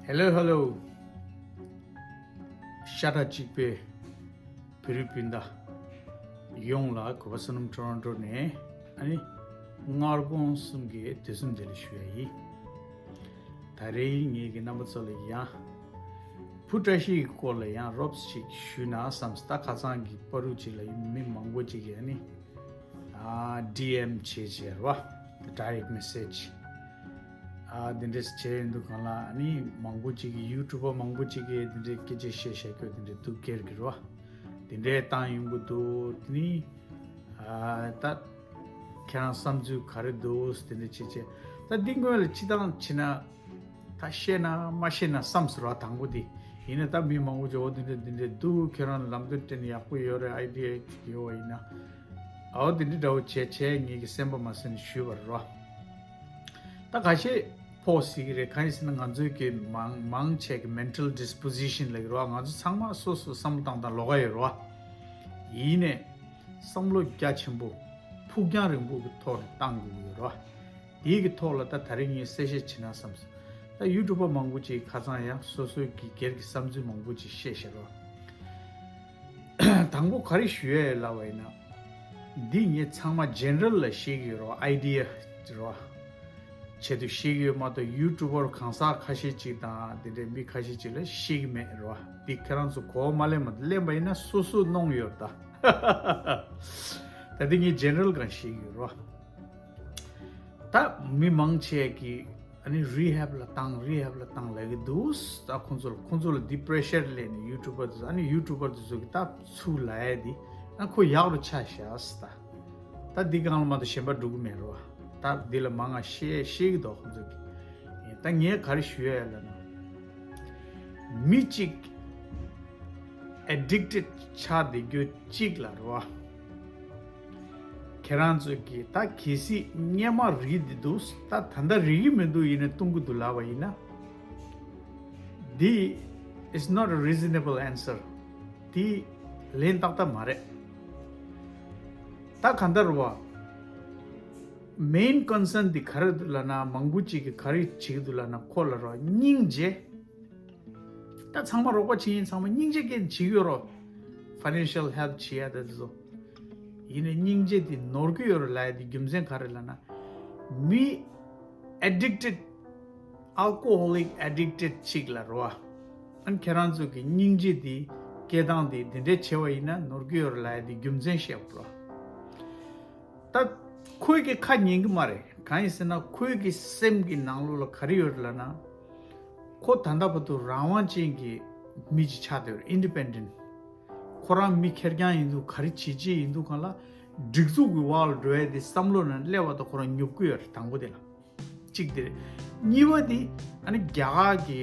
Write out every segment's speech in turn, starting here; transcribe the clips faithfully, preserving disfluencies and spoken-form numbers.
Hello, hello. ཤ་ཁྲག་གཅིག་པའི་བོད་རིགས་སྤུན་ཟླ་ཡོངས་ལ་གུས་པ་བསོད་ནམས་ཊོ་རོན་ཊོ་ནས་ཨ་ནི་སྔར་དགོང་གསུམ་གྱི་དུས་གསུམ་བདེ་ལེགས་ཞུ་ཡ་ཡིན། ད་རེས་ངེད་ཀྱི་རྣམ་པ་ཚོ་ལ་ཡང་བུ་བཀྲ་ཤིས་ཀྱི་སྐོར་ལ་ཡང་རོབ་ཅིག་ཞུས་ན་བསམས། ད་ཁ་སང་གི་བར་དུ་ཅིག་ལ་མི་མང་པོ་ཅིག་གིས་ཨ་ནི་ཨ་ཌི་ཨེམ་བྱས་བྱས་རེད་བ། ཌའི་རེག་མེ་སེཇ་ཨ་དེ་འདྲས་བྱས་ཡོང་དུས་སྒང་ལ་ཨ་ནི་མང་པོ་ཅིག་གིས་ཡུ་ཊུབ་པ་མང་པོ་ཅིག་གིས་དེ་འདྲས་སྐད་ཆ་བཤད་བཤད་རྒྱུ་དེ་འདྲས་འདུག་སྒེར་གྱི་རེད་བ། དེ་འདྲས་བཏང་ཡོང་གི་འདུག་དེ་ནི་ཨ་ད་ཁྱེད་རང་བསམ་ཚུལ་ག་རེ་འདུག་དེ་འདྲས་བྱས་བྱས། ད་འདི་སྔོན་ལ་སྤྱི་བཏང་བྱས་ན་ད་བཤད་ན་མ་བཤད་ན་བསམ་ཟེར་བ་དང་པོ་དེ་ཡིན་ན། ད་མི་མང་པོ་ཅིག་འོ་དེ་འདྲས་དེ་འདྲས་འདུག་ཁྱེད་རང་ལམ་སྟོན་སྤྲད་ན་ཡག་པོ་ཡོད་རེད། ཨའི་ཌི་ཡ་ཡོད་པ་ཡིན་ན། ཨའོ་དེ་འདྲ་འདྲ་བོ་བྱས་བྱས་ངེད་ཀྱི་སེམས་པ་མ་ཟིན་ཞུས་པ་རེད་བ། ད་ཁ་ཤས་ཕོག་སྲིད་ཀྱི་རེད། གང་ཡིན་ཟེར་ན་ང་ཚོའི་གི་མང་མང་ཆེ་གི་མེན་ཊལ་ཌིས་པོ་ཟི་ཤན་ལབ་ཀྱི་རེད་བ། ང་ཚོ་ཚང་མ་སོ་སོ་བསམ་བློ་བཏང་སྟངས་ལོགས་ཀ་ཡོད་རེད་བ། ཡིན་ནའི་བསམ་བློ་རྒྱ་ཆེན་པོ་ཕུགས་རྒྱང་རིང་པོ་གི་ཐོག་ནས་བཏང་དགོས་ཀྱི་ཡོད་རེད་བ། དེའི་གི་ཐོག་ལ་ད་ད་རེས་ངས་གསལ་བཤད་བྱེད་ན་བསམས། ད་ཡུ་ཊུབ་པ་མང་པོ་ཅིག་ཁ་སང་ཡང་སོ་སོའི་གི་སྒེར་གྱི་བསམ་ཚུལ་མང་པོ་ཅིག་བཤད་བཞག་རོགས། དང་པོ་ག་རེ་ཞུ་ཡ་ཡོད་ལབ་པ་ཡིན་ན། འདི་ངས་ཚང་མ་ཇེ་ནེ་རལ་ལ་བཤད་ཀྱི་ཡོད་རོགས། ཨའི་ཌི་ཡ་རོགས། ཆེད་དུ་བཤད་ཀྱི་ཡོད་མ་གཏོགས་ཡུ་ཊུབ་པར་གང་ཟག་ཁ་ཤས་ཅིག་དང་དེ་འདྲའི་མི་ཁ་ཤས་ཅིག་ལ་བཤད་ཀྱི་མེད་རོགས། འདི་ཁྱེད་རང་ཚོ་གོ་བ་མ་ལེན་པ་ལེན་པ་ཡིན་ན་སོ་སོ་གནོང་ཡོད་ད། ད་འདི་ངས་ཇེ་ནེ་རལ་གང་བཤད་ཀྱི་ཡོད་རོགས། ད་མི་མང་ཆེ་གིས་ཨ་ནི་རི་ཧེབ་ལ་བཏང་རི་ཧེབ་ལ་བཏང་ལབ་ཀྱི་འདུག་ད་ཁོང་ཚོ་ལ་ཁོང་ཚོ་ལ་འདི་པི་རེ་ཤར་སླེབས་ནས་ཡུ་ཊུབ་པ་དེ་ཚོ་ཨ་ནི་ཡུ་ཊུབ་པ་དེ་ཚོ་གིས་ད་ཚུར་ལབ་ཡ་འདི་ཨ་ཁོ་ཡག་རུ་ཆགས་ཤག་ཟེར། ད་ད་འདི་སྒང་ལ་མ་གཏོགས་གཞན་པ་འགྲོ་གི་མེད་རོ། ད་འདི་ལ་མང་ང་བཤད་བཤད་ཀྱི་འདུག་ཁོང་ཚོ་གིས། ད་ངས་ག་རེ་ཞུ་ཡ་ཡོད་ལབ་ན། མི་གཅིག་ཨེ་ཌིག་ཊེཌ་ཆགས་བསྡད་རྒྱུ་གཅིག་ལ་རོ། ཁྱེད་རང་ཚོ་གིས་ད་གལ་སྲིད་སྔོན་མ་རིལ་བསྡད་འདུག་ད་ད་ལྟ་རིལ་གྱི་མི་འདུག་ཡིན་ན་བཏུང་གི་འདུག་ལབ་པ་ཡིན་ན། འདི་is not a reasonable answer. འདི་ལན་ཏག་ཏག་མ་རེད། ད་གང་ལྟར་བ། མེན་ཀོན་སརན་འདི་ག་རེ་འདུག་ལབ་ན། མང་པོ་ཅིག་གིས་ག་རེ་བྱེད་ཀྱི་འདུག་ལབ་ན། ཁོ་ལ་རོ་སྙིང་རྗེ། ད་ཚང་མ་རོགས་པ་བྱེད་མཁན་ཚང་མ་སྙིང་རྗེ་སྐྱེས་ནས་བྱེད་ཀྱི་ཡོད་རོ། ཕའི་ནན་ཤལ་ཧེལཔ་བྱེད་ཡ་ད་དེ་ཚོ། ཡིན་ནའི་སྙིང་རྗེ་དེ་ནོར་གྱི་ཡོད་རེད་ལབ་ཡ་དེ་རྒྱུ་མཚན་ག་རེ་ལབ་ན། མི་ཨེ་ཌིག་ཊེཌ། ཨལ་ཀོ་ཧོ་ལིག་ཨེ་ཌིག་ཊེཌ་ཅིག་ལ་རོ། ཨ་ནི་ཁྱེད་རང་ཚོ་གི་སྙིང་རྗེ་དེ་སྐྱེ་སྟངས་དེ་དེ་འདྲའི་བྱས་པ་ཡིན་ན་ནོར་གྱི་ཡོད་རེད་ལབ་ཡ་དེ་རྒྱུ་མཚན་བཤད་དགོས་རོ། ད་ཁོའི་གི་ཁ་ཉན་གི་མ་རེད། གང་ཡིན་ཟེར་ན་ཁོའི་གི་སེམས་གི་ནང་ལོགས་ལ་ག་རེ་ཡོད་རེད་ལབ་ན། ཁོ་ད་ལྟ་བར་དུ་རང་དབང་ཅན་གྱི་མི་ཅིག་ཆགས་བསྡད་ཡོད་རེད། ཨིན་ཌི་པེན་ཌེན་ཊི། ཁོ་རང་མི་ཁེར་རྐྱང་ཡིན་དུས་ག་རེ་བྱེད་ཀྱི་ཡིན་དུས་སྒང་ལ་སྒྲིག་འཛུགས་ཀྱི་འོག་ལ་འགྲོ་ཡ་དེ་བསམ་བློ་ནང་སླེབས་པ་དང་ཁོ་རང་ཉོབ་ཀྱི་ཡོད་རེད། དང་པོ་དེ་ལ། གཅིག་དེ་རེད། གཉིས་པ་དེ་ཨ་ནི་རྒྱ་གར་གྱི་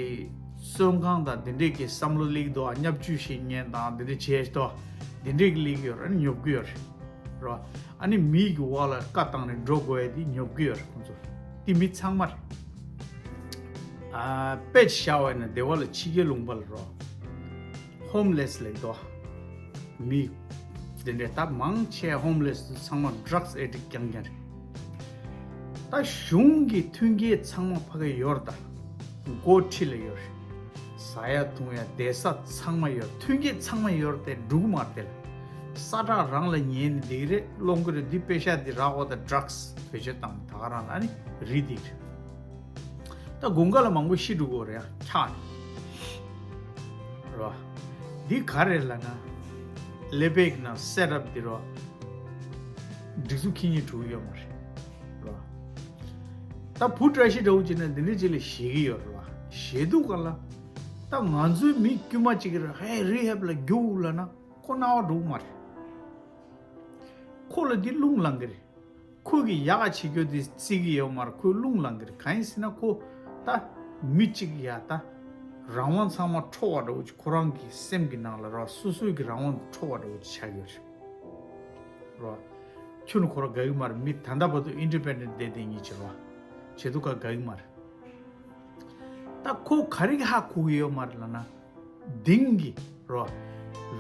བཙོན་ཁང་དང་དེ་འདྲས་ཀྱི་བསམ་བློ་སླེབས་འདུག་ཨ་བརྙས་བཅོས་བྱེད་མཁན་དང་དེ་འདྲས་བྱས་འདུག་དེ་འདྲས་ཀྱི་སླེབས་ཀྱི་ཡོད་རེད། ཨ་ནི་ཉོབ་ཀྱི་ཡོད་རེད། རོ། ཨ་ནི་མིའི་གི་འོག་ལ་བཀའ་བཏང་ནས་འགྲོ་དགོས་ཡ་དེ་ཉོབ་ཀྱི་ཡོད་རེད་ཁོང་ཚོ། དེ་མི་ཚང་མ་རེད། ཨ་དཔེ་བཞག་པ་ཡིན་ན་སྡེ་བ་ལ་ཕྱི་རྒྱལ་ལུང་པ་ལ་རོ། ཧོམ་ལེ་སི་ལབ་འདུག་མི། དེ་འདྲས་ད་མང་ཆེ་ཧོམ་ལེ་སི་ཚང་མ་ཌྲག་སི་ཨེ་ཌིག་རྐྱང་རྐྱང་རེད། ད་གཞུང་གི་མཐུན་རྐྱེན་ཚང་མ་ཕ་གི་ཡོད་རེད་ད། འགོ་ཁྲིད་ལ་ཡོད་རེད། ཟ་ཡ་འཐུང་ཡ་བསྡད་ས་ཚང་མ་ཡོད་རེད། མཐུན་རྐྱེན་ཚང་མ་ཡོད་རེད་དེ་འགྲིག་གི་མ་རེད་དེ་ལ། ས་ཁྲ་རང་ལ་ཉན་ནས་བསྡད་ཀྱི་རེད། སློང་གི་རེད། འདི་པེ་ཤ་འདི་རག་པ་དང་ཌྲག་སི་བེད་སྤྱོད་བཏང་ད་ག་རང་ལ་ཨ་ནི་རིལ་བསྡད་ཀྱི་རེད། ད་དགུན་ཁ་ལ་མང་པོ་ཤི་འགྲོ་གི་རེད་ཡ་ཆགས་ནས། རོ། འདི་ག་རེ་ལབ་ན། ཀླད་པའི་ནང་སེ་ཊི་ཨབ་འདི་རོ། སྒྲིག་འཛུགས་ཁེ་ཉིན་འགྲོ་གི་ཡོད་མ་རེད། རོ། ད་བུ་བཀྲ་ཤིས་འདྲ་བོ་ཅིག་ན་འདི་འདྲ་ཅིག་ལ་ཞེད་ཀྱི་ཡོད་རེད་བ། ཞེད་དུས་སྒང་ལ། ད་ང་ཚོའི་མི་དཀྱུས་མ་ཅིག་གིས་ཧེ་རི་ཧེབ་ལ་རྒྱུགས་ལབ་ན་ཁོ་སྣང་བ་འགྲོ་གི་མ་རེད། ཁོ་ལ་འདི་རླུང་ལངས་ཀྱི་རེད། ཁོ་གིས་ཡག་ག་བྱེད་རྒྱུ་དེ་བརྩི་གི་ཡོད་མ་རེད། ཁོའི་རླུང་ལངས་ཀྱི་རེད། གང་ཡིན་ཟེར་ན་ཁོ་ད་མི་གཅིག་ཡ་ད་རང་དབང་ཚང་མ་འཕྲོག་པ་འདྲ་བོ་ཅིག་ཁོ་རང་གི་སེམས་ཀྱི་ནང་ལ་རོ། སོ་སོའི་གི་རང་དབང་འཕྲོག་པ་འདྲ་བོ་ཅིག་ཆགས་ཡོད་རེད། རོ། ཁྱོད་ནི་ཁོ་རང་དགའ་གི་མ་རེད། མི་ད་ལྟ་བར་དུ་ཨིན་ཌི་པེན་ཌེན་ཊི་བསྡད་བསྡད་མཁན་ཅིག་རོ། བྱེད་དུས་ཀ་དགའ་གི་མ་རེད། ད་ཁོ་ག་རེ་གི་ཧ་གོ་གི་ཡོད་མ་རེད་ལབ་ན། དིང་གི་རོ།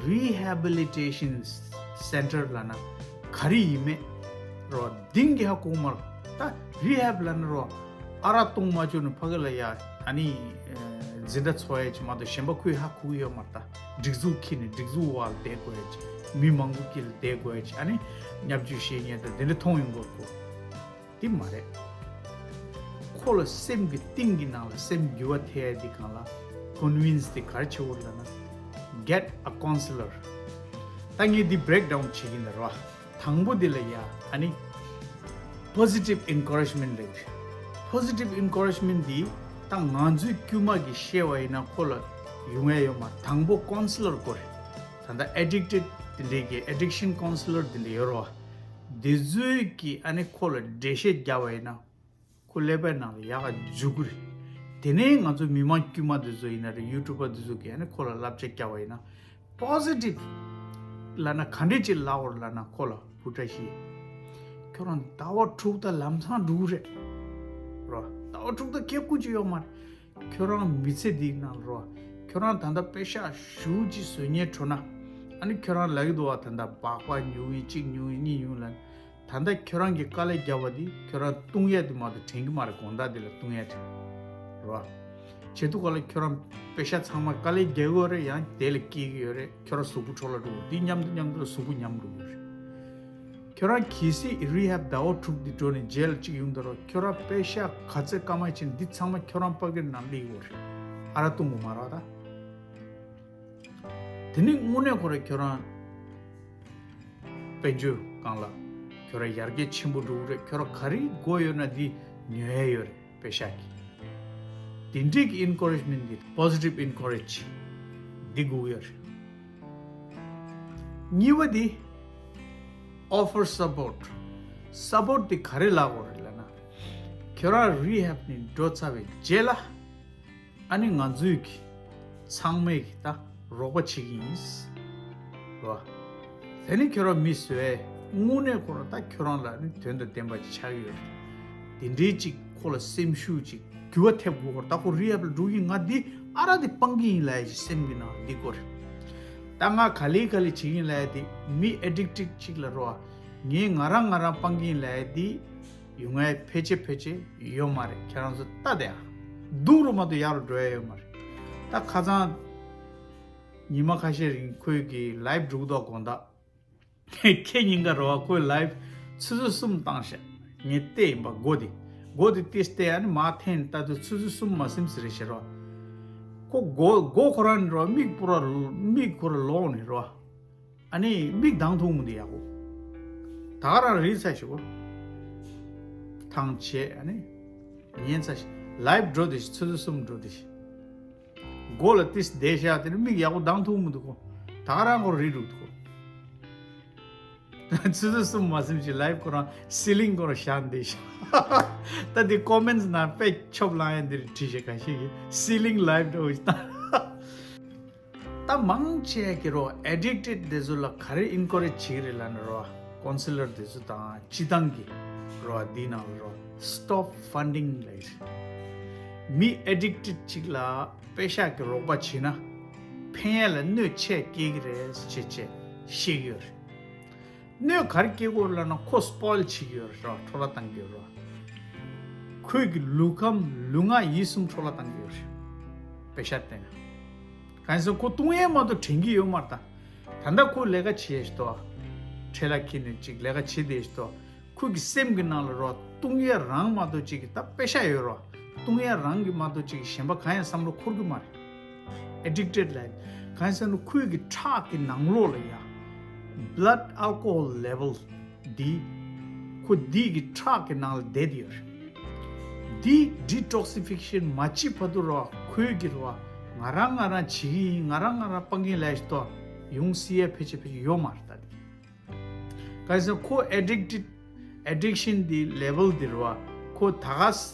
རི་ཧེ་བི་ལི་ཊེ་ཤན་སེན་ཊར་ལབ་ན་ག་རེ་ཡིན་མེད་རོ། དིང་གི་ཧ་གོ་མ་རེད། ད་རི་ཧེབ་ལབ་ན་རོ། ཨ་རག་བཏུང་མ་བཅུག་ནས་ཕ་གི་ལ་ཡ་ཨ་ནི་ཨ་ འཛིན་གྲྭ་འཚོ་ཡ་ཅིག་མ་གཏོགས་གཞན་པ་ཁོས་ཧ་གོ་གི་ཡོད་མ་རེད་ད། སྒྲིག་འཛུགས་ཁྱེར་ནས་སྒྲིག་འཛུགས་འོག་ལ་བསྡད་དགོས་ཡ་ཅིག་མི་མང་པོ་དཀྱིལ་ལ་བསྡད་དགོས་ཡ་ཅིག་ཨ་ནི་བརྙས་བཅོས་བཤད་མཁན་དང་དེ་འདྲ་མཐོང་ཡོང་གི་ཡོད་རེད་གོ། དེ་མ་རེད། ཁོ་ལ་སེམས་ཀྱི་གཏིང་གི་ནང་ལ་སེམས་འགྱུར་བ་ཐེབས་ཡ་དེ་སྒང་ལ་ཀོན་ཝིན་སི་དེ་ག་རེ་བྱེད་དགོས་རེད་ལབ་ན། Get a counselor། ད་ངས་འདི་བྷི་རེག་ཌའུན་བྱེད་ཀྱི་ཡིན་ད་རོ། དང་པོ་འདི་ལ་ཡ་ཨ་ནི་positive encouragement ལབ་ཀྱི་རེད། Positive encouragement འདི་ད་ང་ཚོའི་དཀྱུས་མ་གི་བཤད་པ་ཡིན་ན་ཁོ་ལ་ཡོང་ཡ་ཡོད་མ་རེད། དང་པོ་ཀོན་སི་ལར་དགོས་རེད། ད་ལྟ་addicted དེ་འདྲའི་གི་addiction counselor དེ་འདྲ་ཡོད་རེད་བ། དེ་ཚོས་ཀྱི་ཨ་ནི་ཁོ་ལ་འགྲེལ་བཤད་རྒྱབ་པ་ཡིན་ན། ཁོ་ཀླད་པའི་ནང་ལ་ཡག་ག་འཇུག་གི་རེད། དེ་ནས་ང་ཚོ་མི་མང་དཀྱུས་མ་དེ་ཚོ་ཡིན་ན་རེད། ཡུ་ཊུབ་པ་དེ་ཚོ་གིས་ཨ་ནི་ཁོ་ལ་བསླབ་བྱ་རྒྱབ་པ་ཡིན་ན། positive ལབ་ན་ག་འདྲས་ཅིག་ལབ་དགོས་རེད་ལབ་ན་ཁོ་ལ་བུ་བཀྲ་ཤིས། ཁྱོད་རང་ཟླ་བ་དྲུག་དང་ལམ་སང་འགྲོ་གི་རེད། རོ། ཟླ་བ་དྲུག་དང་སྐྱེ་དགུ་ཅིག་ཡོད་མ་རེད། ཁྱོད་རང་མི་ཚེ་འདིའི་ནང་ལ་རོ། ཁྱོད་རང་ད་ལྟ་པེ་ཤག་ཞེ་པོ་ཅིག་བཟོ་སྙིང་བྲོ་ན། ཨ་ནི་ཁྱོད་རང་ལབ་ཀྱི་འདུག་བ། ད་ལྟ་སྦག་སྦག་ཉོ་གི་གཅིག་ཉོ་གི་གཉིས་ཉོ་ལབ་ན། ད་ལྟ་ཁྱོད་རང་གིས་དཀའ་ལས་བརྒྱབ་པ་འདི་ཁྱོད་རང་བཏུང་ཡས་དེ་མ་གཏོགས་དྲན་གྱི་མ་རེད། དགོང་དག་འདི་ལ་བཏུང་ཡས་དྲན། རོ། བྱེད་དུས་ག་ལ་ཁྱོད་རང་པེ་ཤག་ཚང་མ་དཀའ་ལས་རྒྱག་གི་ཡོད་རེད། ཡང་དེ་ལ་སྐྱེལ་གྱི་ཡོད་རེད། ཁྱོད་རང་གཟུགས་པོ་འཕྲོ་བརླག་འགྲོ་གི་རེད། འདི་མཉམ་དུ་མཉམ་དུ་ལ་གཟུགས་པོ་ཉམས་འགྲོ་གི་ཡོད་རེད། ཁྱོད་རང་གལ་སྲིད་རི་ཧེབ་ཟླ་བ་དྲུག་འདི་འགྲོ་ནས་རྗེས་ལ་གཅིག་ཡོང་དུས་རོ། ཁྱོད་རང་པེ་ཤག་ག་ཚོད་སྐར་མ་ཕྱིན་འདི་ཚང་མ་ཁྱོད་རང་པ་ཀེཊ་ནང་སླེབས་ཡོད་རེད། ཨ་རག་བཏུང་དགོས་མ་རེད་ད། དེ་ནི་དངོས་གནས་ཁོ་རང་ཁྱོད་རང་དཔལ་འབྱོར་སྒང་ལ་ཁྱོད་རང་ཡར་རྒྱས་ཆེན་པོ་འགྲོ་གི་རེད། ཁྱོད་རང་ག་རེ་དགོས་ཡོད་ན་འདི་ཉོ་ཡས་ཡོད་རེད། པེ་ཤག་གི་དེ་འདྲའི་གི་ཨིན་ཀོ་རེཇ་མེན་ཊི་འདི། positive encourage འདི་དགོས་ཡོད་རེད། གཉིས་པ་འདི་offer support། སཔོར་ཊི་འདི་ག་རེ་ལབ་དགོས་རེད་ལབ་ན། ཁྱོད་རང་རི་ཧེབ་ནས་འགྲོ་ཚར་བའི་རྗེས་ལ། ཨ་ནི་ང་ཚོས་ཀྱི་ཚང་མས་ཀྱི་ད་རོགས་པ་བྱེད་ཀྱི་ཡིན། རོ། དེ་ནི་ཁྱོད་རང་མི་བཟོས། དངོས་གནས་ཁོ་རང་ད་ཁྱོད་རང་ལ་ནི་དོན་དང་ལྡན་པ་ཅིག་ཆགས་ཀྱི་ཡོད་རེད། དེ་འདྲའི་ཅིག་ཁོ་ལ་སེམས་ཤུགས་ཅིག་འགྱུར་བ་ཐེབས་དགོས་ཁོ་ར། ད་ཁོ་རི་ཧེབ་ལ་འགྲོ་གི་ཡིན། ང་འདི་ཨ་རག་འདི་སྤང་གི་ཡིན་ལབ་ཡ་ཅིག་སེམས་ཀྱི་ནང་འདི་དགོས་རེད། ད་ང་ག་ལེ་ག་ལེ་བྱེད་ཀྱི་ཡིན་ལབ་ཡ་འདི་མི་ཨེ་ཌིག་ཊེཌ་ཅིག་ལ་རོ། ངས་ང་རང་ང་རང་སྤང་གི་ཡིན་ལབ་ཡ་འདི། ཡོང་ཡ་ཕལ་ཆེར་ཕལ་ཆེར་ཡོད་མ་རེད། ཁྱེད་རང་ཚོ་ལྟ་དེ་ཨ། སྡུག་རུ་མ་གཏོགས་ཡག་རུ་འགྲོ་ཡ་ཡོད་མ་རེད། ད་ཁ་སང་ཉི་མ་ཁ་ཤས་རིང་ཁོས་ཀྱི་ལའིབ་འགྲོ་གི་འདུག་དགོང་དག་ཁེ་ཉིན་ག་རོ་བ་ཁོས་ལའིབ་ཆུ་ཚོད་གསུམ་བཏང་ཤག་ངས་བལྟས་ཡིན་པ་སྒོ་དེ། སྒོ་དེ་ཏིས་བལྟས། ཨ་ནི་མ་འཐེན་ལྟ་དུས་ཆུ་ཚོད་གསུམ་མ་ཟིན་ཟེར་རེད་ཤག་རོ། ཁོ་སྒོ་སྒོ་ཁོ་རང་ནི་རོ། མིག་པུ་ར་མིག་ཁོ་ར་ལོག་ནི་རོ། ཨ་ནི་མིག་གདངས་ཐུང་མི་འདུག་ཡག་པོ། ད་ག་རང་རིལ་ཚར་ཤག་གོ། ཐང་ཆད་ཨ་ནི། ཉན་ཚར་ཤག་ལའིབ་འགྲོ་དེ་ཤག་ཆུ་ཚོད་གསུམ་འགྲོ་དེ་ཤག་སྒོ་ལ་ཏིས་བསྡད་ཤག་དེ་ནི་མིག་ཡག་པོ་གདངས་ཐུང་མི་འདུག་གོ། ད་ག་རང་ཁོ་རིལ་འགྲོ་འདུག་གོ། ཆུ་ཚོད་གསུམ་མ་ཟིན་ཅིག་ལའིབ་ཁོ་རང་སི་ལིང་ཁོ་རང་བཞག་བསྡད་ཤག་ད་དེ་ཀོ་མེན་ཊི་ནང་དཔེ་ཆོབ་ལངས་ཡ་འདིར་བྲིས་ཤག་ཁ་ཤས་ཀྱིས་སི་ལིང་ལའིབ་འགྲོ་ཞིག་བཏང་། ད་མང་ཆེ་གི་རོ། ཨེ་ཌིག་ཊེཌ་དེ་ཚོ་ལ་ག་རེ་ཨིན་ཀོ་རེཇ་བྱེད་ཀྱི་རེད་ལབ་ན་རོ། ཀོན་སི་ལར་དེ་ཚོ་དང་སྤྱི་བཏང་གི་རོ། འདིའི་ནང་ལ་རོ། སི་ཊོབ་ཕན་ཌིང་ལབ་ཀྱི་རེད། མི་ཨེ་ཌིག་ཊེཌ་ཅིག་ལ་པེ་ཤག་གི་རོགས་པ་བྱེད་ན་ཕན་ཡ་ལ་གནོད་ཆེ་སྐྱེལ་གྱི་རེད་ཅེས་བཤད་ཀྱི་ཡོད་རེད། གནོད་ག་རེ་སྐྱེལ་གྱི་ཡོད་རེད་ལབ་ན་ཁོ་སི་པོའིལ་བྱེད་ཀྱི་ཡོད་རེད་རོ། འཕྲོ་བརླག་བཏང་གི་ཡོད་རེད་རོ། ཁོས་ཀྱི་ལུས་ཁམས་ལུས་ངག་ཡིད་གསུམ་འཕྲོ་བརླག་བཏང་གི་ཡོད་རེད། པེ་ཤག་བརྟེན་ནས། གང་ཡིན་ཟེར་ན་ཁོ་བཏུང་ཡས་མ་གཏོགས་དྲན་གྱི་ཡོད་མ་རེད་ད། ད་ལྟ་ཁོ་ལས་ཀ་བྱེད་ཤག་ཏོ། ཁྲལ་ལ་འཁྱེར་ནས་ཅིག་ལས་ཀ་བྱེད་བསྡད་ཤག་ཏོ། ཁོ་གི་སེམས་ཀྱི་ནང་ལ་རོ། བཏུང་ཡས་རང་མ་གཏོགས་ཅིག་གི་ད་པེ་ཤག་ཡོད་རོ། བཏུང་ཡས་རང་གི་མ་གཏོགས་ཅིག་གི་གཞན་པ་གང་ཡང་བསམ་བློ་འཁོར་གྱི་མ་རེད། ཨེ་ཌིག་ཊེཌ་ལབ་ཡ། གང་ཡིན་ཟེར་ན་ཁོའི་གི་ཁྲག་གི་ནང་ལོགས་ལ་ཡ། བྷི་ལཌ་ཨལ་ཀོ་ཧོལ་ལེ་ཝལ་འདི། ཁོ་འདི་གི་ཁྲག་གི་ནང་ལ་བསྡད་དེ་ཡོད་རེད། འདི་ཌི་ཊོག་སི་ཕི་ཀེ་ཤན་མ་བྱེད་བར་དུ་རོ། ཁོའི་གི་རོ། ང་རང་ང་རང་བྱེད་ཀྱི་ཡིན། ང་རང་ང་རང་སྤང་གི་ཡིན་ལབ་ཤག་ཏོ། ཡོང་སྲིད་ཡ་ཕལ་ཆེར་ཕལ་ཆེར་ཡོད་མ་རེད་ད། གང་ཡིན་ཟེར་ན་ཁོ་ཨེ་ཌིག་ཊེཌ། ཨེ་ཌིག་ཤན་འདི་ལེ་ཝལ་འདི་རོ། ཁོ་ད་ག་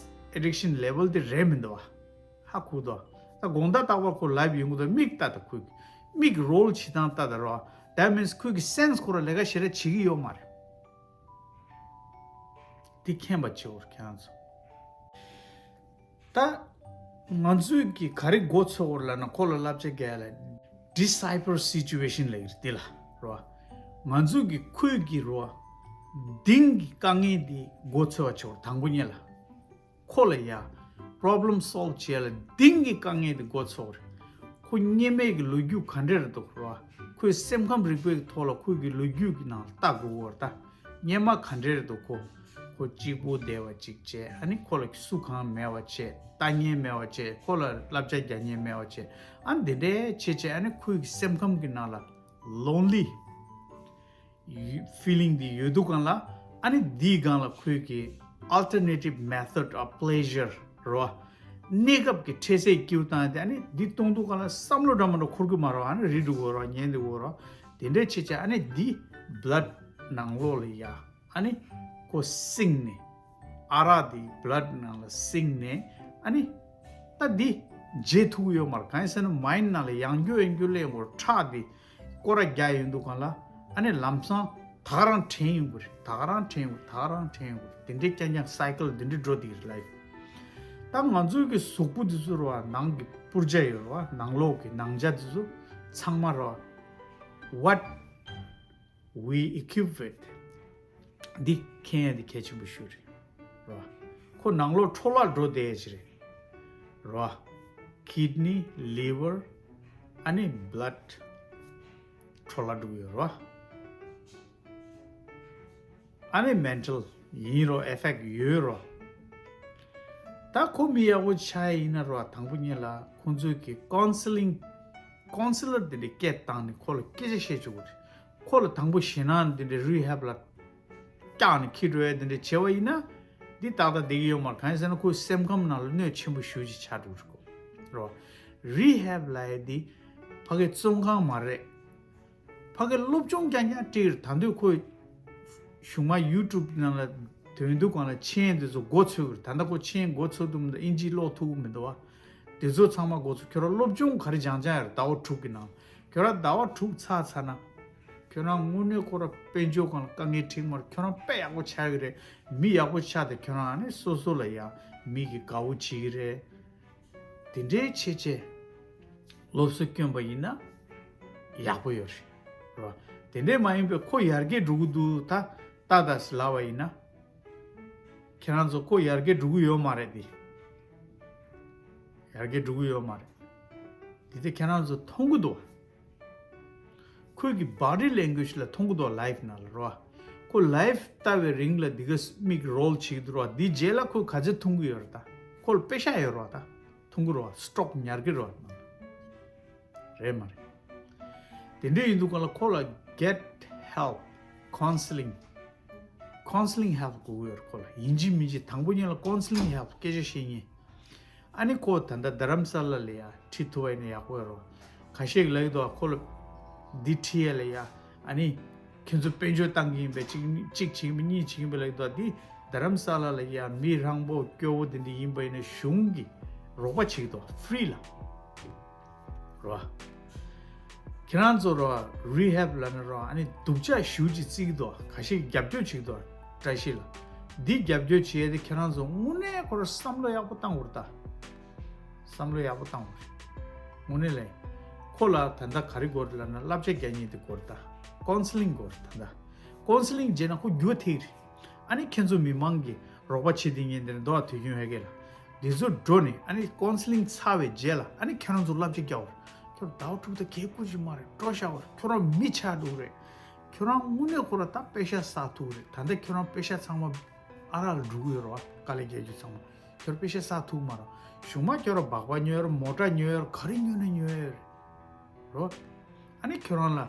ཨེ་ཌིག་ཤན་ལེ་ཝལ་འདི་རེད་མི་འདུག་བ། ཧ་གོ་འདུག་ད་དགོང་དག་རྟག་པར་ཁོ་ལའིབ་ཡོང་གི་འདུག་མིག་ལྟ་དང་ཁོའི་མིག་རོལ་བྱེད་སྟངས་ལྟ་དང་རོ། That means ཁོའི་གི་སེན་སི་ཁོ་རང་ལས་ཀ་ཞེ་དྲག་བྱེད་ཀྱི་ཡོད་མ་རེད། འདི་མཁྱེན་པ་བྱེད་འོར་ཁྱེད་རང་ཚོ། ད་ང་ཚོས་ཀྱི་ག་རེ་མགོ་ཚོས་འོར་ལབ་ན་ཁོ་ལ་བསླབ་བྱ་རྒྱག་ལ་ཌི་སི་པལ་སི་ཅུ་ཨེ་ཤན་ལབ་ཀྱི་རེད་འདི་ལ་རོ། ང་ཚོས་ཀྱི་ཁོའི་གི་རོ། འདིང་གི་དཀའ་ངལ་འདི་མགོ་ཚོས་པ་བྱེད་འོར་དང་པོ་ཉིད་ལ། ཁོ་ལ་ཡ། problem solve་བྱེད་ཡ་ལ་གཏིང་གི་དཀའ་ངལ་དེ་འགོ་ཚུགས་རེད། ཁོ་སྔོན་མའི་གི་ལོ་རྒྱུས་ག་འདྲ་རེད་འདུག་ར། ཁོའི་སེམས་ཁམས་རིག་པའི་གི་ཐོག་ལ་ཁོའི་གི་ལོ་རྒྱུས་ཀྱི་ནང་ལ་ལྟ་དགོས་བར་ད། སྔོན་མ་ག་འདྲ་རེད་འདུག་ཁོ། ཁོ་གཅིག་པུ་བསྡད་པ་གཅིག་བྱས། ཨ་ནི་ཁོ་ལ་སུ་གང་མེད་པ་བྱས། ལྟ་མཁན་མེད་པ་བྱས། ཁོ་ལ་བསླབ་བྱ་རྒྱག་མཁན་མེད་པ་བྱས། ཨ་ནི་འདི་འདྲའི་བྱས་བྱས། ཨ་ནི་ཁོའི་གི་སེམས་ཁམས་ཀྱི་ནང་ལ་lonely feeling་འདི་ཡོད་དུས་སྒང་ལ། ཨ་ནི་འདིའི་སྒང་ལ་ཁོས་ཀྱི་alternative method of pleasure་རོ། གནས་སྐབས་ཀྱི་འཕྲལ་སེལ་སྐྱིད་པོ་བཏང་སྟེ། ཨ་ནི་འདི་གཏོང་དུས་སྒང་ལ་བསམ་བློ་འདྲ་མི་འདྲ་འཁོར་གི་མ་རོ། ཨ་ནི་རེད་འགྲོ་གི་རོ། ཉན་འགྲོ་གི་རོ། དེ་འདྲའི་བྱས་བྱས། ཨ་ནི་འདི་blood་ནང་ལོགས་ལ་ཡ། ཨ་ནི་ཁོ་སིང་ནས། ཨ་རག་འདི་blood་ནང་ལ་སིང་ནས། ཨ་ནི་ད་འདི་བརྗེད་ཐུབ་ཀྱི་ཡོད་མ་རེད། གང་ཡིན་ཟེར་ན་mind་ནང་ལ་ཡང་བསྐྱར་ཡང་བསྐྱར་སླེབས་ཡོང་གི་རེད། ཁྲག་འདི་སྐོར་ར་རྒྱག་ཡོང་དུས་སྒང་ལ། ཨ་ནི་ལམ་སང་ད་ག་རང་དྲན་ཡོང་གི་རེད། ད་ག་རང་དྲན་ཡོང་གི་རེད། ད་ག་རང་དྲན་ཡོང་གི་རེད། དེ་འདྲའི་རྐྱང་རྐྱང་cycle་འདི་འདྲའི་འགྲོ་བསྡད་ཀྱི་རེད་life། ད་ང་ཚོའི་གི་གཟུགས་པོ་འདི་ཚོ་རོ། ནང་གི་སྤུར་ཆ་ཡོད་རོ། ནང་ལོགས་ཀྱི་ནང་ཆ་འདི་ཚོ་ཚང་མ་རོ། What we equip with། འདི་མཁྱེན་ཡ་འདི་གལ་ཆེན་པོ་ཞིག་རེད་རོ། ཁོ་ནང་ལོགས་འཕྲོ་བརླག་འགྲོ་བསྡད་ཡ་ཅིག་རེད་རོ། kidney, liver། ཨ་ནི་blood་འཕྲོ་བརླག་འགྲོ་གི་ཡོད་རོ། ཨ་ནི་mental་ཡིན་རོ། effect་ཡོད་རོ། ད་ཁོ་མི་ཡག་པོ་ཆགས་ཡ་ཡིན་ན་རོ། དང་པོ་ཉིད་ལ་ཁོང་ཚོས་ཀྱི་counselling counsellor་འདི་འདྲའི་སྐད་བཏང་ནས་ཁོ་ལ་སྐད་ཆ་བཤད་བཅུག་གི་རེད། ཁོ་ལ་དང་པོ་ཞེད་སྣང་འདི་འདྲའི་rehab་ལ་བཀྱག་ནས་འཁྱེར་འགྲོ་ཡ་འདི་འདྲ་བྱས་པ་ཡིན་ན། འདི་ཏག་ཏག་བསྡད་ཀྱི་ཡོད་མ་རེད། གང་ཡིན་ཟེར་ན་ཁོའི་སེམས་ཁམས་ནང་ལ་གནོད་ཆེན་པོ་ཞེ་པོ་ཅིག་ཆགས་འགྲོ་གི་རེད་ཁོ། རོ། rehab་ལབ་ཡ་འདི་ཕ་གིའི་བཙོན་ཁང་མ་རེད། ཕ་གིའི་སློབ་སྦྱོང་རྐྱང་རྐྱང་སྤྲད་ཀྱི་རེད། ད་དུང་ཁོས་གཞུག་མ་YouTube་ནང་ལ་དོན་དུ་གང་ལ་མཆན་འདི་ཚོ་འགོ་ཚུགས་ཀྱི་རེད། ད་ལྟ་ཁོ་མཆན་འགོ་ཚུགས་དུས་མ་གཏོགས་ཨིན་ཇི་ཀློག་ཐུབ་ཀྱི་མི་འདུག་བ། དེ་ཚོ་ཚང་མ་འགོ་ཚུགས། ཁྱོད་རང་སློབ་སྦྱོང་ག་རེ་སྦྱང་སྦྱང་ཡོད་རེད། ཟླ་བ་དྲུག་གི་ནང་། ཁྱོད་རང་ཟླ་བ་དྲུག་ཚར་ཚར་ན། ཁྱོད་རང་དངོས་གནས་ཁོ་རང་དཔལ་འབྱོར་སྒང་ལ་དཀའ་ངལ་འཕྲད་མ་རེད། ཁྱོད་རང་དཔེ་ཡག་པོ་ཆགས་ཀྱི་རེད། མི་ཡག་པོ་ཆགས་ཏེ་ཁྱོད་རང་ཨ་ནི་སོ་སོ་ལ་ཡང་མི་གིས་དགའ་བོ་བྱེད་ཀྱི་རེད། དེ་འདྲའི་བྱས་བྱས་སློབ་གསོ་བསྐྱོན་པ་ཡིན་ན་ཡག་པོ་ཡོད་རེད། རོ། དེ་འདྲའི་མ་ཡིན་པའི་ཁོ་ཡར་རྒྱས་འགྲོ་གི་འདུག་ད་ལྟ་ད་ཟེར་ལབ་པ་ཡིན་ན། ཁྱེད་རང་ཚོ་ཁོ་ཡར་རྒྱས་འགྲོ་གི་ཡོད་མ་རེད་དེ། ཡར་རྒྱས་འགྲོ་གི་ཡོད་མ་རེད། དེ་དེ་ཁྱེད་རང་ཚོ་མཐོང་གི་འདུག་ཁོས་ཀྱི་body language་ལ་མཐོང་གི་འདུག live་ནང་ལ་རོ། ཁོ་live་ལྟ་བའི་རིང་ལ་འདི་ག་མིག་roll་བྱེད་ཀྱི་འདུག་རོ། འདི་རྗེས་ལ་ཁོས་ག་ཚོད་མཐོང་གི་ཡོད་རེད་ད། ཁོ་ལ་པེ་ཤ་ཡོད་རོ་ད། མཐོང་གི་རོ། stock་ཉར་གི་རོ། རེད་མ་རེད། དེ་འདྲ་ཡིན་དུས་སྒང་ལ་ཁོ་ལ་get help, counseling, counseling help་དགོས་ཀྱི་ཡོད་རེད་ཁོ་ལ། ཡིན་གཅིག་མིན་གཅིག་དང་པོ་ཉིད་ལ་counseling help་སྐད་ཆ་བཤད་མཁན། ཨ་ནི་ཁོ་ད་ལྟ་རྡ་རམ་ས་ལ་ལ་ཡ་ཁྲིད་ཐུབ་པ་ཡིན་ན་ཡག་པོ་ཡོད་རེད། ཁ་ཤས་ཀྱིས་ལབ་ཀྱི་འདུག་ཁོ་ལ་འདི་ཁྲིད་ཡ་ལ་ཡ། ཨ་ནི་ཁྱེད་ཚོ་དཔལ་འབྱོར་བཏང་གི་ཡིན་པས་གཅིག་གཅིག་བྱེད་ཀྱི་མིན་གཉིས་བྱེད་ཀྱི་ཡིན་པས་ལབ་ཀྱི་འདུག་འདི་རྡ་རམ་ས་ལ་ལ་ཡ་མི་རང་པོ་སྐྱོ་བོ་དེ་འདྲ་ཡིན་པ་ཡིན་ན་གཞུང་གིས་རོགས་པ་བྱེད་ཀྱི་འདུག free་ལ། རོ། ཁྱེད་རང་ཚོ་རོ། rehab་ལབ་ན་རོ། ཨ་ནི་སྡུག་ཅག་ཞེ་པོ་ཅིག་བརྩི་གི་འདུག་ཁ་ཤས་རྒྱབ་སྐྱོར་བྱེད་ཀྱི་འདུག་བཀྲ་ཤིས་ལ། འདི་རྒྱབ་སྐྱོར་བྱེད་ཡ་དེ་ཁྱེད་རང་ཚོ་དངོས་གནས་ཁོ་རང་བསམ་བློ་ཡག་པོ་བཏང་དགོས་རེད་ད། བསམ་བློ་ཡག་པོ་བཏང་དགོས་རེད། དངོས་གནས་ལས། ཁོ་ལ་ད་ལྟ་ག་རེ་དགོས་རེད་ལབ་ན་བསླབ་བྱ་རྒྱག་མཁན་དེ་དགོས་རེད་ད། counseling་དགོས་རེད་ད་ལྟ། counseling་བྱས་ན་ཁོ་འགྱུར་བ་ཐེབས་ཀྱི་རེད། ཨ་ནི་ཁྱེད་ཚོ་མི་མང་གིས་རོགས་པ་བྱེད་དེ་ངས་འདིར་འདུག་ཨ་དུས་རྒྱུན་ཧེ་གེ་ལ། འདི་ཚོ་འགྲོ་ནས་ཨ་ནི་counseling་ཚར་བའི་རྗེས་ལ་ཨ་ནི་ཁྱེད་རང་ཚོ་བསླབ་བྱ་རྒྱག་དགོས་རེད། ཁྱོད་ཟླ་བ་དྲུག་དང་གས་ཀོ་ཅིག་མ་རེད། སྤྲོ་བཞག་དགོས་རེད། ཁྱོད་རང་མི་ཆགས་འགྲོ་གི་རེད། ཁྱོད་རང་དངོས་གནས་ཁོ་ར་ད་པེ་ཤ་བསགས་ཐུབ་ཀྱི་རེད། ད་ལྟ་ཁྱོད་རང་པེ་ཤ་ཚང་མ་ཨ་རག་ལ་འགྲོ་གི་ཡོད་རེད་བ། དཀའ་ལས་རྒྱག་རྒྱུ་ཚང་མ། ཁྱོད་པེ་ཤ་བསགས་ཐུབ་མ་རེད། གཞུག་མ་ཁྱོད་རང་སྦག་སྦག་ཉོས་རེད། མོ་ཊ་ཉོས་རེད། ག་རེ་ཉོས་ན་ཉོས་རེད། རོ། ཨ་ནི་ཁྱོད་རང་ལ་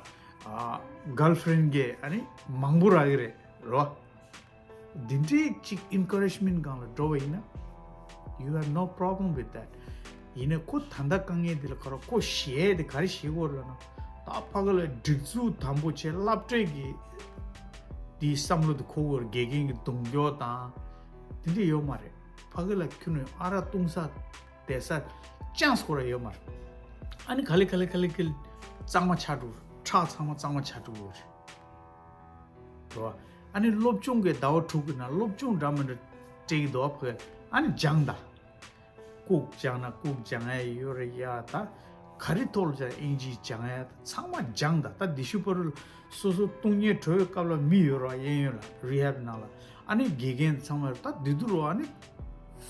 ཨ་girlfriend་གིས་ཨ་ནི་མང་པོ་རག་གི་རེད། རོ། འདི་འདྲའི་གཅིག་encouragement་སྒང་ལ་འགྲོ་བ་ཡིན་ན། You have no problem with that. ཡིན་ནའི་ཁོ་ད་ལྟ་དཀའ་ངལ་འདི་ལ་ག་རེ་ཁོ་ཞེད་དེ་ག་རེ་ཞེད་དགོས་རེད་ལབ་ན། ད་ཕ་གི་ལ་སྒྲིག་འཛུགས་དམ་པོ་བྱས་སློབ་གྲྭའི་གི་དེའི་བསམ་བློ་དེ་འཁོར་དགོས་རེད། དགེ་རྒན་གྱི་རྡུང་རྒྱག་དང་། དེ་འདྲ་ཡོད་མ་རེད། ཕ་གི་ལ་ཁྱོད་ནས་ཨ་རག་བཏུང་ས་བསྡད་ས་chance་ཁོ་ར་ཡོད་མ་རེད། ཨ་ནི་ག་ལེ་ག་ལེ་ག་ལེ་ག་ལེ་གཙང་མ་ཆགས་འགྲོ། ཁྲག་ཚང་མ་གཙང་མ་ཆགས་འགྲོ་གི་ཡོད་རེད། རོ། ཨ་ནི་སློབ་སྦྱོང་གི་ཟླ་བ་དྲུག་གི་ནང་སློབ་སྦྱོང་འདྲ་མི་འདྲ་སྤྲད་ཀྱི་འདུག་ཕ་གི་ཨ་ནི་སྦྱང་ད། ལྐུགས་སྦྱང་ན་ལྐུགས་སྦྱང་ཡ་ཡོད་རེད་ཡ། ད་ག་རེ་ཐོག་ལ་སྦྱང་ཨིན་ཇི་སྦྱང་ཡ་ད་ཚང་མ་སྦྱང་ད། ད་འདི་ཤུ་པ་རུ་སོ་སོ་སྟོང་ཉལ་གྲོལ་བའི་སྐབས་ལ་མི་ཡོད་ར་གཡས་གཡོན་ལ་rehab་ནང་ལ་ཨ་ནི་དགེ་རྒན་ཚང་མ་ཡོད་ད་འདི་དུ་རུ་ཨ་ནི་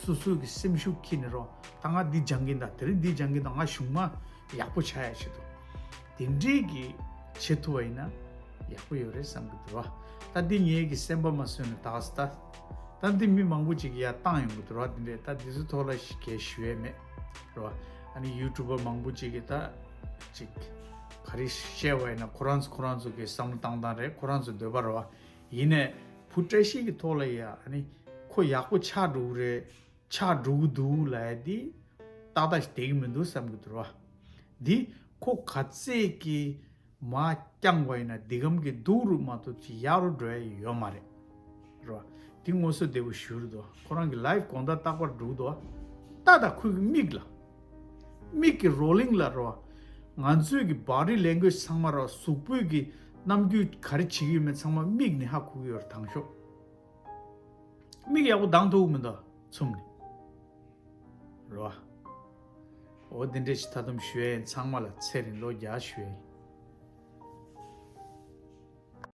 སོ་སོའི་གི་སེམས་ཤུགས་ཁྱེར་ནས་རོ། ད་ང་འདི་སྦྱང་གིན་ད། དེ་རིང་འདི་སྦྱང་གིན་ད། ང་གཞུང་མ་ཡག་པོ་ཆགས་ཡ་ཆེད་དུ། དེ་འདྲའི་གི་བྱེད་ཐུབ་པ་ཡིན་ན་ཡག་པོ་ཡོད་རེད་བསམ་གི་འདུག་རོ། ད་འདི་ངའི་གི་སེམས་པ་མ་བཟོད་ནས་ད་ད། ད་འདི་མི་མང་པོ་ཅིག་གིས་ཡར་བཏང་ཡོང་གི་འདུག་རོ། འདི་འདྲའི་ད་འདི་ཚོ་ཐོག་ལ་ཞིག་གས་ཞུ་ཡས་མེད་རོ། ཨ་ནི་ཡུ་ཊུབ་པ་མང་པོ་ཅིག་གིས་ད་ཅིག་ག་རེ་བཤད་པ་ཡིན་ན། ཁོ་རང་ཚོ་ཁོ་རང་ཚོ་གི་བསམ་བློ་བཏང་སྟངས་རེད། ཁོ་རང་ཚོ་འདོད་པ་རེད་བ། ཡིན་ནའི་བུ་བཀྲ་ཤིས་ཀྱི་ཐོག་ལ་ཡ་ཨ་ནི་ཁོ་ཡག་པོ་ཆགས་འགྲོ་གི་རེད། ཆགས་འགྲོ་གི་འདུག་ལབ་ཡ་འདི་ཏག་ཏག་ཞིག་བསྡད་ཀྱི་མི་འདུག་བསམ་གྱི་འདུག་ར། འདི་ཁོ་ག་ཚད་ཀྱི་མར་བརྐྱངས་པ་ཡིན་ན་འདི་གམ་གྱི་སྡུག་རུ་མ་གཏོགས་ཅིག་ཡག་རུ་འགྲོ་ཡ་ཡོད་མ་རེད། ར། འདི་ངོ་སོ་བདེ་པོ་ཞུ་རུ་འདུག་ཁོ་རང་གི་ལའིཕ་དགོང་དག་རྟག་པར་འགྲོ་གི་འདུག་ཏག་ཏག་ཁོ་གི་མིག་ལ། མིག་གི་རོ་ལིང་ལ་རོ། ང་ཚོའི་གི་བ་ཌི་ལེང་གུ་ཨེཇ་ཚང་མ་རོ། གཟུགས་པོའི་གི་རྣམ་འགྱུར་ག་རེ་བྱེད་ཀྱི་ཡོད་མེད་ཚང་མ་མིག་ནས་ཧ་གོ་གི་ཡོད་རེད། དང་ཤོག་མིག་ཡག་པོ་གདངས་ཐུབ་ཀྱི་མི་འདུག་ཚུམ་ནས་རོ། འོ་འདི་འདྲས་ཞིག་ད་དུང་ཞུ་ཡ་ཡིན། ཚང་མ་ལ་ཚེ་རིང་ལོ་བརྒྱ་ཞུ་ཡ་ཡིན།